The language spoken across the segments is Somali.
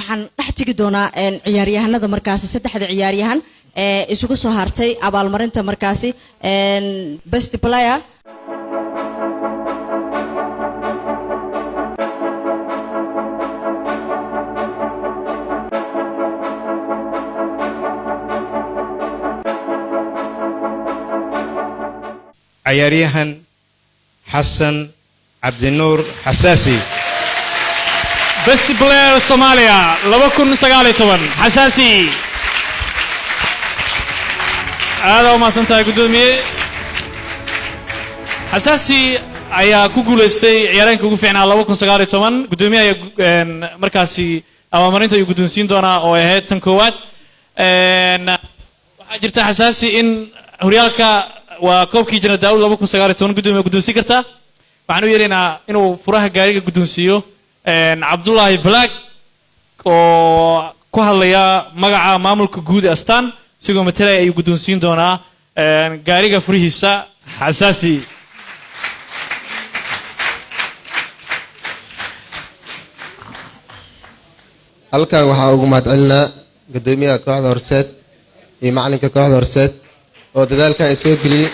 Waxaan dhex tegi doonaa ciyaaryahanada markaasi, saddexda ciyaaryahan ee isugu soo hartay abaalmarinta markaasi best player. Cayaaryahan Xasan Cabdinuur Xasaasi. Best player Soomaaliya 2019, Xasaasi. Aada u mahadsan tahay, guddoomiye. Xasaasi ayaa ku guulaystay ciyaaryahanka ugu fiicnaa 2019. Guddoomiye ayaa markaasi abaalmarinta ayuu guddoonsiin doonaa oo ay ahayd tan koowaad. Waxaa jirta, Xasaasi, in horyaalka waa koobkii Jana Daawud 2019. Guddoomiye, guddoonsiin kartaa. Waxaan u yeeraynaa inuu furaha gaariga guddoonsiiyo Cabdullaahi Black oo ku hadlaya magaca maamulka guud ee Astaan. Isigoo matalaya ayuu guddoonsiin doonaa gaariga furihiisa Xasaasi. Halkan waxaa ugu mahadcelinaa guddoomiyaha kooxda Horseed iyo macalinka kooxda Horseed oo dadaalkan ay soo geliyey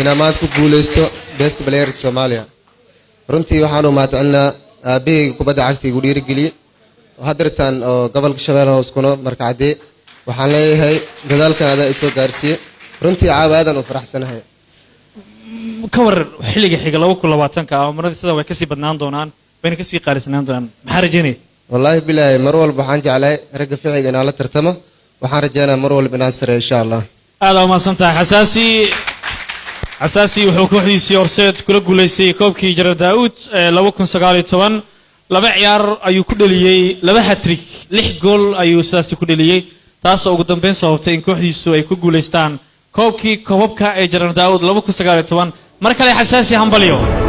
inaa maanta ku guuleysto best player Soomaaliya. Runtii waxaan u mahadcelinaa aabahayga kubadda cagta igu dhiirigeliyey oo haddeertaan oo gobolka Shabeelle Hoos kuno Markacadee. Waxaan leeyahay dadaalkan adaa isoo gaarsiiyey. Runtii caawa aadaan u faraxsanahay. Ka war xilliga xiga 2020-ka, abaalmarinada sidan way kasii badnaan doonaan, wayna kasii qaalisanaan doonaan. Maxaa rajaynaya? Wallaahi bilaahi, mar walba waxaan jeclahay ragga ficiga inaan la tartamo. Waxaan rajeynaya mar walba inaan sareeyo, insha Allah. Aada u mahadsan tahay, Xasaasi. Xasaasi wuxuu kooxdiisii Horseed kula guulaystay koobkii Jarar Daa'uud ee 2019. Laba ciyaar ayuu ku dheliyey laba hat-trick, lix gool ayuu sidaasi ku dheliyey, taasoo ugu dambeyn sababtay in kooxdiisu ay ku guulaystaan koobkii koobabka ee Jarar Daa'uud 2019. Mar kale, Xasaasi, hambalyo.